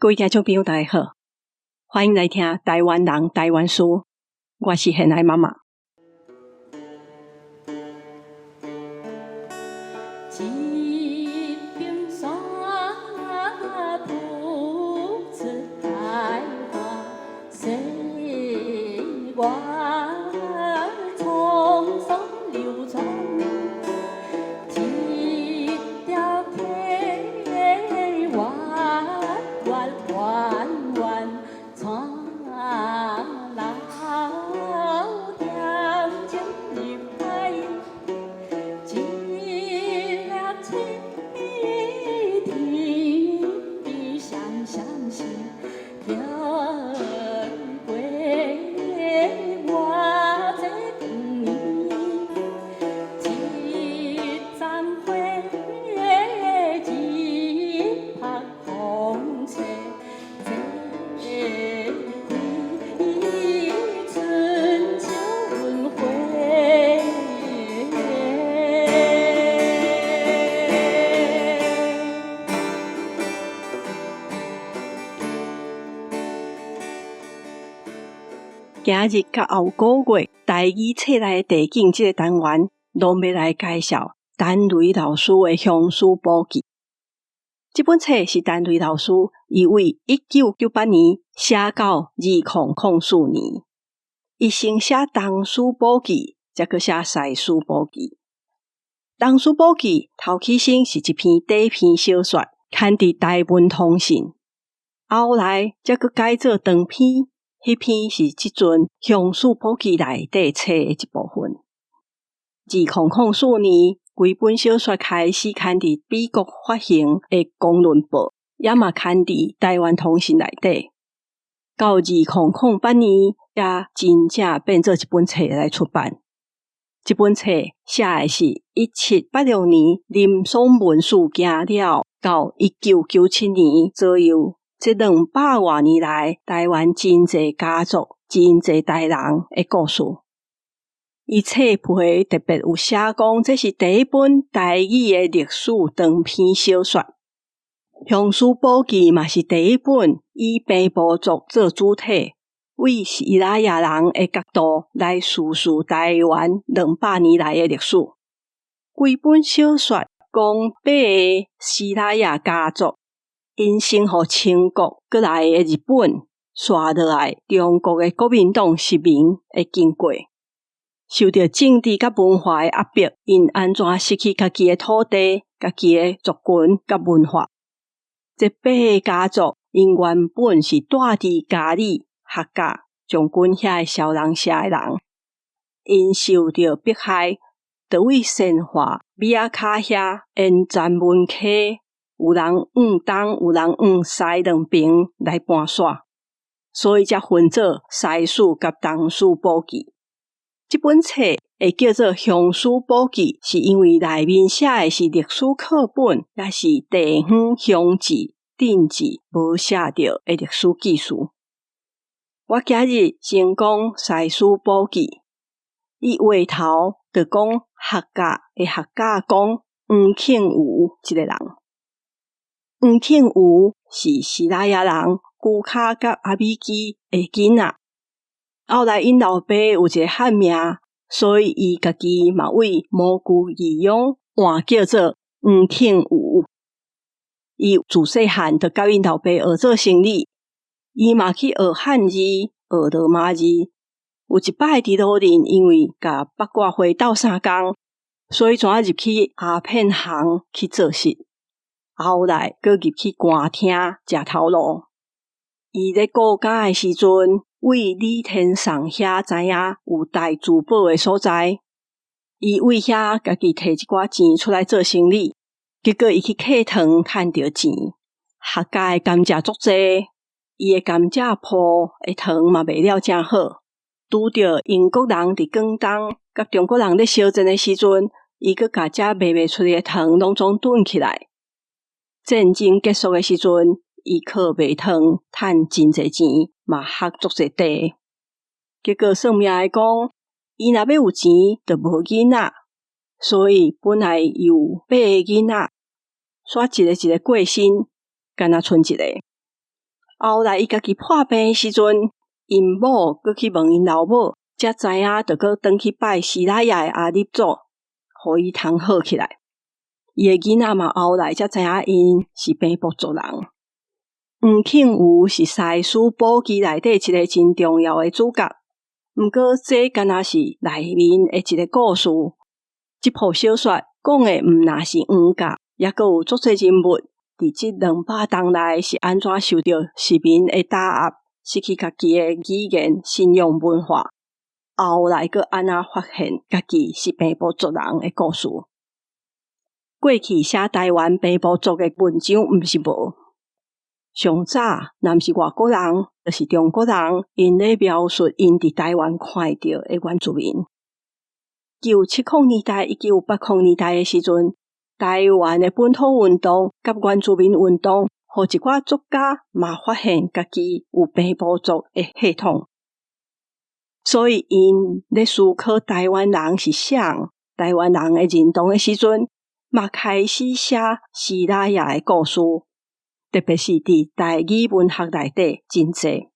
各位聽眾朋友，大家好，歡迎來聽台灣人台灣事，我是賢愛媽媽。一邊山吐出開花，歲月滄桑流轉，一條溪彎彎彎彎帶老點情入海，一粒星天邊閃閃閃，行過偌濟光年，一盞火，一曝風吹，這開春秋輪迴。今日佮後個月台語冊內的地景這個單元，攏欲來介紹陳雷老師的《鄉事簿記》。這本冊是陳雷老師伊為1998年寫到2004年，伊先寫《東事簿記》，才閣寫《西事簿記》。《東事簿記》頭起先是一篇短篇小說，刊佇台文通信，後來才閣改做長篇。彼篇是這陣《鄉事簿記》內底冊的一部分。2004年，規本小說開始刊佇美國發行的《公論報》，也嘛刊佇台灣通信內底。到2008年，才真正變做一本冊來出版。這本冊寫的是1786年林爽文事件了，到1997年左右。這200外年來，台灣真濟家族、真濟代人的故事。伊冊皮特別有寫講，這是第一本台語的歷史長篇小說，《鄉事簿記》嘛是第一本以平埔族做主體，為西拉雅人的角度來敘述台灣200年來的歷史。規本小說講八个西拉雅家族。𪜶先予清國閣來的日本，紲落來中國的國民黨殖民的經過，受著政治佮文化的壓迫，𪜶按怎失去家己的土地、家己的族群佮文化。這八个家族，𪜶原本是住佇佳里、客家、將軍遐的小人社的人，𪜶受著迫害，就為善化米仔跤遐沿曾文溪。有人往東，有人往西兩爿來搬徙，所以才分做西事佮東事簿記。這本冊會叫做《鄉事簿記》，是因為內面寫的是歷史課本，抑是地方鄉志、鎮志無寫著的歷史記事。我今日先講西事簿記，伊話頭就講客家的客家公黃慶瑜這个人。黃慶瑜是西拉雅人古卡佮阿美基的囡仔，後來𪜶老爸有一个漢名，所以伊家己嘛為謀求義勇，換叫做黃慶瑜。伊自細漢就佮𪜶老爸學做生理，伊嘛去學漢字、學羅馬字。有一擺佇魯林，因為共八卦會鬥相共，所以怎入去鴉片行去做事。後來，閣入去官廳食頭路。伊咧顧家的時陣，為李天松遐知影有帶珠寶的所在，伊為遐家己提一寡錢出來做生理。結果伊去客堂趁著錢，客家的甘蔗足濟，伊的甘蔗鋪的糖嘛賣了誠好。拄著英國人佇廣東佮中國人咧相戰的時陣，伊閣共遮賣袂出去的糖攏總囤起來。戰爭結束的時陣，伊靠賣糖趁真濟錢，嘛學足濟地。結果算命的講，伊若欲有錢，就無囡仔，所以本來伊有八个囡仔，煞一个一个過身，干焦賰一个。後來伊家己破病的時陣，𪜶某閣去問𪜶老母，才知影著閣轉去拜西拉雅的阿立祖，予伊通好起來。伊的囡仔嘛，後來才知影𪜶是平埔族人。黃慶瑜是西施寶記內底一个真重要的主角，毋過這敢若是內面的一个故事。這部小說講的毋但是黃家，猶閣有足濟人物佇這200冬內是按怎受著殖民的打壓，失去家己的語言、信仰、文化，後來閣按怎發現家己是平埔族人的故事。過去寫台灣平埔族的文章毋是無，上早若毋是外國人，就是中國人，𪜶咧描述𪜶佇台灣看著的原住民。1970年代、1980年代的時陣，台灣的本土運動佮原住民運動，予一寡作家嘛發現家己有平埔族的血統，所以𪜶咧思考台灣人是啥，台灣人的認同的時陣，嘛開始寫西拉雅的故事，特別是佇台語文學內底真濟。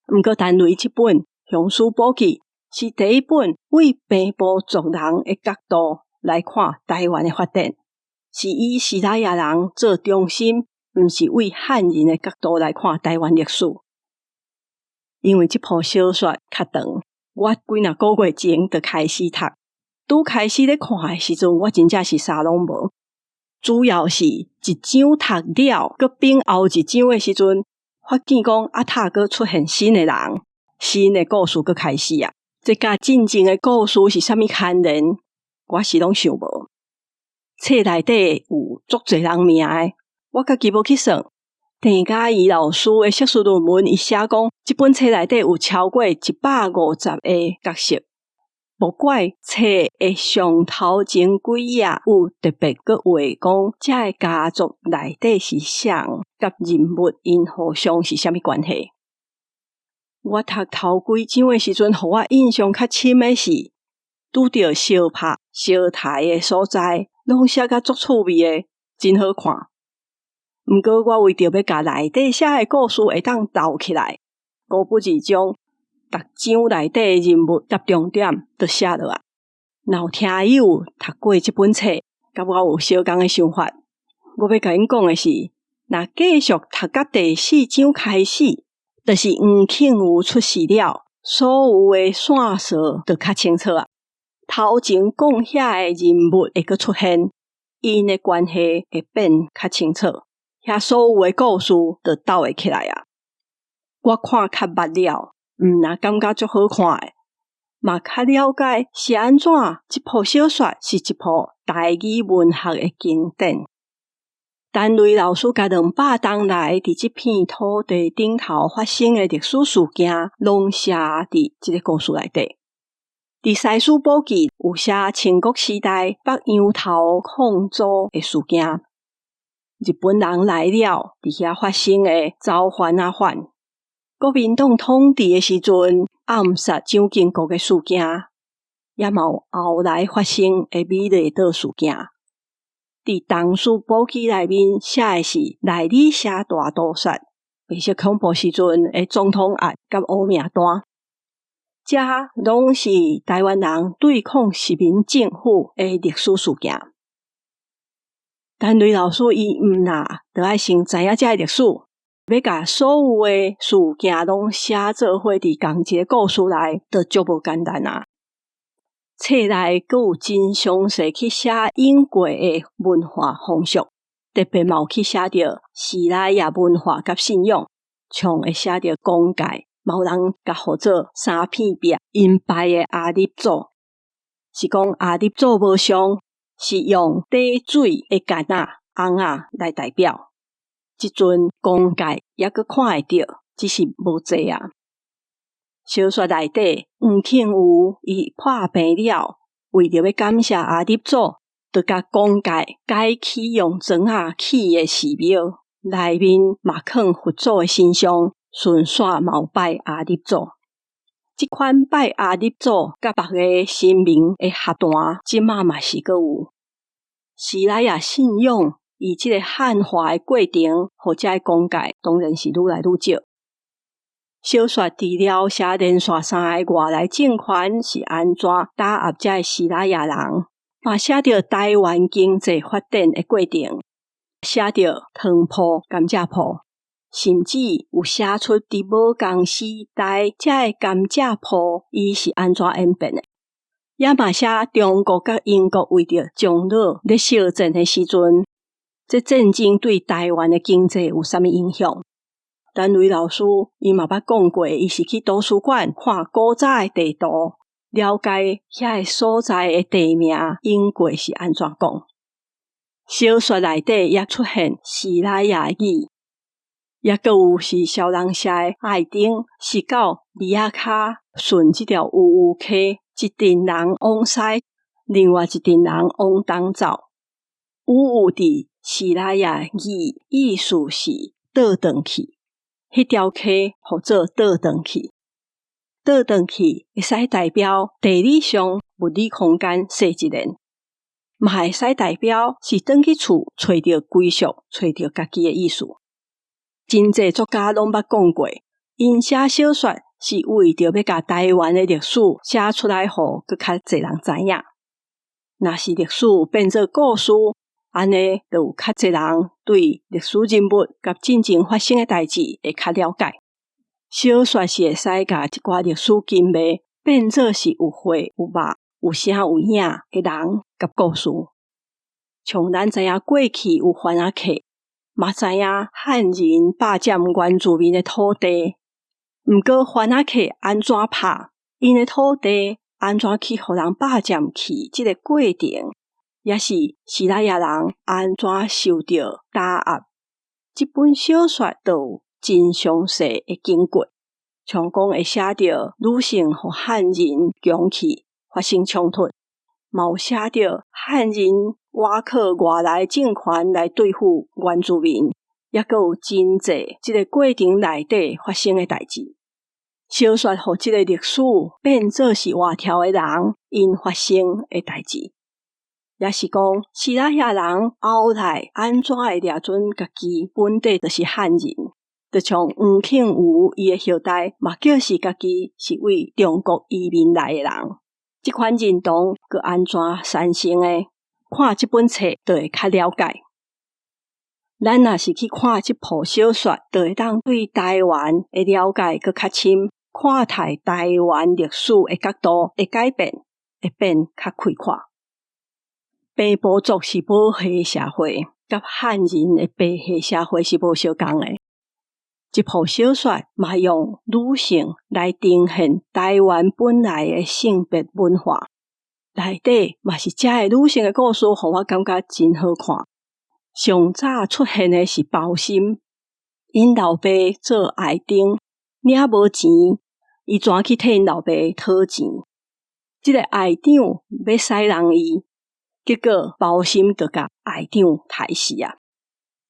毋過，陳雷這本《鄉思簿記》是第一本為平埔族人的角度來看台灣的發展，是以西拉雅人做中心，毋是為漢人的角度來看台灣歷史。因為這部小說較長，我幾若個月前就開始讀，拄開始咧看的時陣，我真正是啥攏無。主要是一章讀了，閣變後一章的時陣，發現講啊，塔閣出現新的人，新的故事閣開始啊！這佮進前的故事是啥物牽連？我是攏想無。冊內底有足濟人名的，我家己無去算。鄭嘉怡老師的碩士論文，伊寫講，這本冊內底有超過150個角色。無怪冊的上頭前幾頁有特別閣畫講，這个家族內底是誰，佮人物𪜶互相是啥物關係。我讀頭幾章的時陣，予我印象較深的是，拄著相拍相刣的所在，攏寫甲足趣味的，真好看。毋過我為著欲共內底寫的故事會當鬥起來，孤不二將逐章內底的人物佮重點都寫落來。若有聽友讀過這本冊，佮我有相仝的想法，我欲共𪜶講的是，若繼續讀到第四章開始，就是黃慶瑜出世了，所有的線索就較清楚啊。頭前講遐的人物會閣出現，𪜶的關係會變較清楚，遐所有的故事就鬥會起來啊。我看較捌了，毋但感覺足好看的，嘛較了解是按怎這部小說是一部台語文學的經典。陳雷老師共200冬來佇這片土地頂頭發生的歷史事件，攏寫佇這个故事內底。佇《西施寶記》有寫清國時代北洋頭礦租的事件，日本人來了，佇遐發生的走番仔反，國民黨統治的時陣暗殺蔣經國的事件，也嘛有後來發生的美麗島事件。佇《東施寶記》內面寫的是內里社大屠殺、白色恐怖時陣的總統案佮烏名單，這攏是台灣人對抗殖民政府的歷史事件。陳雷老師伊毋但著愛先知影這个歷史，欲共所有的事件攏寫做伙佇仝一个故事內，就足無簡單啊！冊內閣有真詳細去寫英國的文化風俗，特別嘛有去寫著西拉雅文化佮信仰，像會寫著公界，嘛有人共號做三片壁，𪜶拜的阿立祖，是講阿立祖無像，是用滴水的矸仔、甕仔來代表。這陣公界猶閣看會著，只是無濟啊。小說內底，黃慶瑜伊破病了，為著欲感謝阿立祖，就共公界改起用磚仔起的寺廟，內面嘛囥佛祖的神像，順紲嘛有拜阿立祖。這款拜阿立祖佮別个神明的合壇，這馬嘛是閣有。西拉雅信仰伊這个漢化的過程，予遮个講解當然是愈來愈少。小說除了寫連續三个外來政權是按怎打壓遮个西拉雅人，嘛寫著台灣經濟發展的過程，寫著糖鋪、甘蔗鋪，甚至有寫出佇母公時代遮个甘蔗鋪伊是按怎演變的。也嘛寫中國佮英國為著長島咧相戰的時陣，這戰爭對台灣的經濟有啥物影響？陳雷老師伊嘛捌講過，伊是去圖書館看古早的地圖，了解遐个所在的地名經過是按怎講。小說內底也出現西拉雅語，也閣有是小人寫的愛丁是到米仔跤順這條烏有溪，一陣人往西，另外一陣人往東走。烏有佇西拉雅語意思是倒轉去，彼條溪號做倒轉去，倒轉去會使代表地理上物理空間細一點，嘛會使代表是轉去厝揣著歸屬、揣著家己的意思。真濟作家攏捌講過，𪜶寫小說是為著欲共台灣的歷史寫出來，予閣較濟人知影。若是歷史變做故事，按呢就有較濟人對歷史人物佮真正發生的代誌會較了解。小說是會使共一寡歷史金迷變做是有血有肉、有聲有影的人佮故事。像咱知影過去有番仔客，嘛知影漢人霸佔原住民的土地。毋過番仔客按怎拍，𪜶的土地按怎去予人霸佔去，這个過程，也是西拉雅人按怎受著打壓。這本小說都有真詳細的經過，像講會寫著女性予漢人強去發生衝突，嘛有寫著漢人倚靠外來政權來對付原住民，抑閣有真濟這个過程內底發生的代誌。小說予這個歷史變做是活跳的人，𪜶發生的代誌，也是講西拉雅人後來按怎會掠準家己本底就是漢人，就像黃慶瑜伊的後代嘛叫是家己是為中國移民來的人，這款認同閣按怎產生的？看這本冊就會較了解。咱若是去看這部小說，就會當對台灣的了解閣較深。看待台灣歷史的角度會改變，會變較開闊。平埔族是母系社會，佮漢人的父系社會是無相仝的。這部小說嘛用女性來呈現台灣本來的性別文化，內底嘛是遮个女性的故事，予我感覺真好看。上早出現的是包心，𪜶老爸做愛丁，領無錢，伊怎去替𪜶老爸討錢？這个愛長欲使弄伊，結果包心就共愛長刣死啊！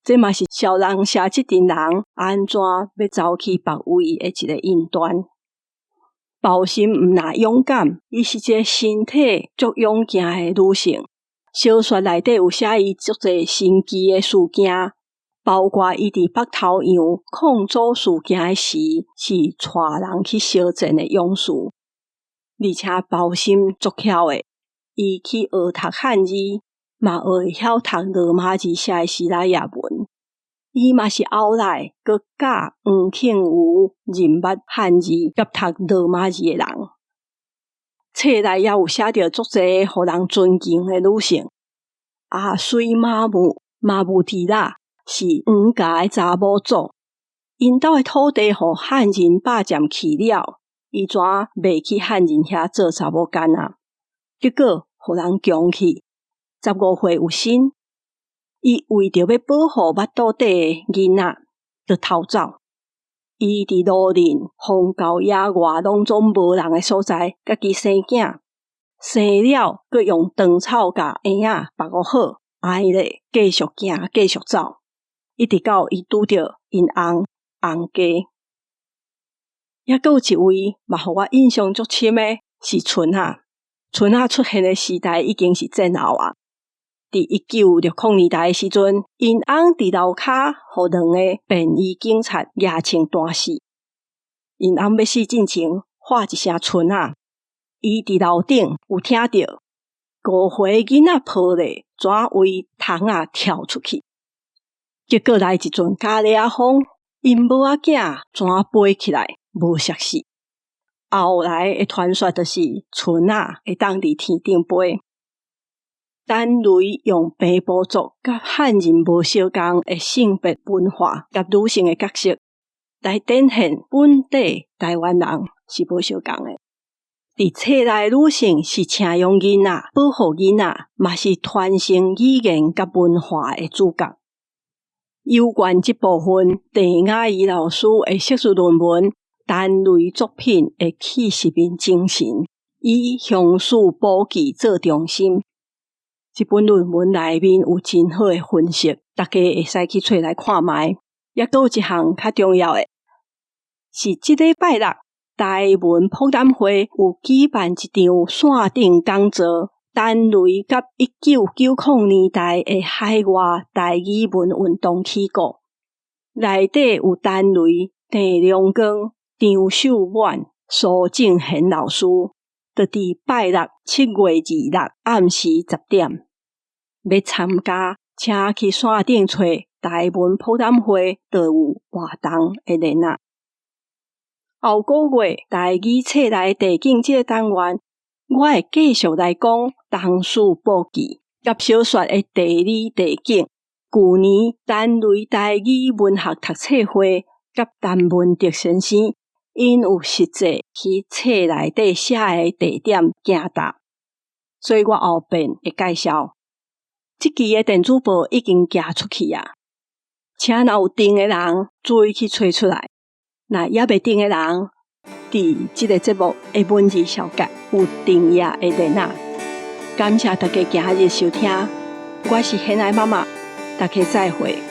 這嘛是小人寫這陣人按怎欲走去別位的一個因端。包心毋但勇敢，伊是一个身體足勇健的女性。小說內底有寫伊足濟神奇的事件，包括伊佇北頭洋抗祖事件的時，是帶人去相戰的勇士。而且包心足巧的，伊去學讀漢字，嘛學會曉讀羅馬字寫的西拉雅文。伊嘛是後來閣教黃慶瑜認捌漢字佮讀羅馬字的人。冊內也有寫著足濟予人尊敬的女性，阿水瑪母瑪母蒂拉是黃家的查某祖，𪜶兜的土地予漢人霸佔去了，伊怎袂去漢人遐做查某囡仔？結果予人強去，15歲有身，伊為著欲保護腹肚底的囡仔，就逃走。伊佇蘆林荒郊野外攏總無人的所在，家己生囝，生了閣用長草共嬰仔縛予好，按呢繼續行，繼續走，一直到伊拄著𪜶翁翁家。抑閣有一位嘛，予我印象足深的是春仔。春仔出現的時代已經是戰後啊。佇1960年代的時陣，𪜶翁佇樓跤予兩个便衣警察夯銃彈死。𪜶翁欲死進前，喊一聲孫仔，伊佇樓頂有聽著，五歲囡仔抱咧，怎為窗仔跳出去？結果來一陣咖喱仔風，𪜶某仔囝怎飛起來，無摔死。後來的傳說就是孫仔會當佇天頂飛。陳雷用平埔族佮漢人無相仝的性別文化佮女性的角色，來展現本地台灣人是無相仝的。佇冊內女性是請養囡仔、保護囡仔，嘛是傳承語言佮文化的主角。有關這部分，鄭雅儀老師的碩士論文《陳雷作品的去殖民精神》，以鄉事簿記做中心。這本論文內面有真好的分析，大家會使去揣來看覓。猶閣有一項較重要的，是這禮拜六台文博覽會有舉辦一場線頂講座，陳雷佮1990年代的海外台語文運動起故，內底有陳雷、鄭良光、張秀滿、蘇正賢老師。就佇拜六7月26暗時10點，欲參加，請去線頂揣台文博覽會，就有活動的連仔。後個月台語冊內地景這個單元，我會繼續來講東勢簿記佮小說的地理地景。舊年陳雷台語文學讀冊會佮陳文德先生，𪜶有實際去冊內底寫的地點行踏，所以我後邊會介紹。這期的電子報已經寄出去啊，請若有訂的人注意去揣出來。若猶未訂的人，佇這个節目的文字小格有訂閱的連仔。感謝大家今日收聽，我是顯愛媽媽，大家再會。